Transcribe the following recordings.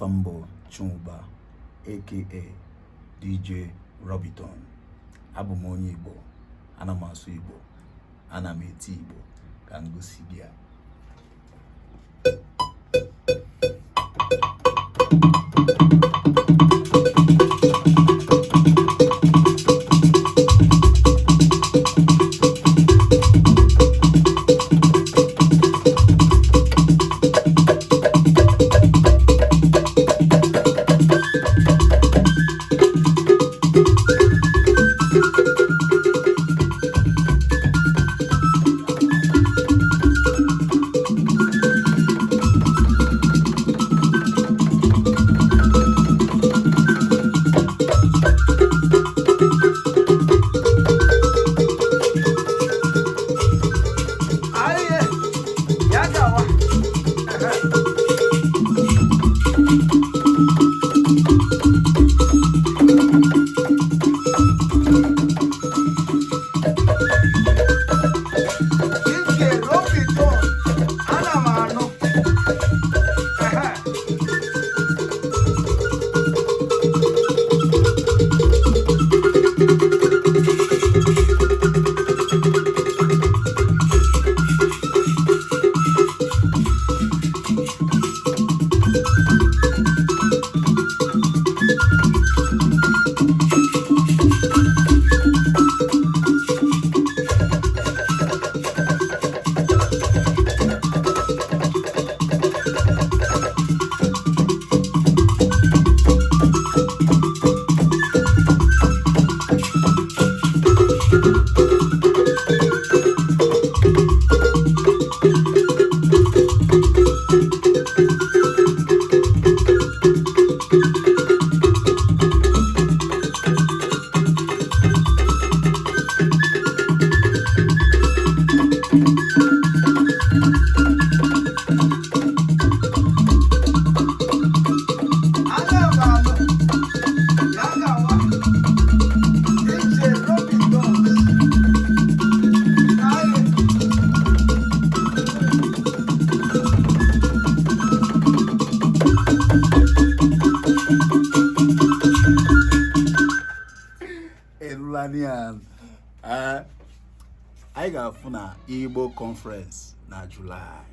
Afa m bụ Chinwụba, aka DJ Robiton. Abụ m onye Igbo, ana m asụ Igbo, ana m eti Igbo ka m gosi gị ya. Anyị ga-afụ na Igbo Conference na July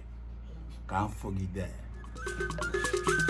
ka m fụ gị there.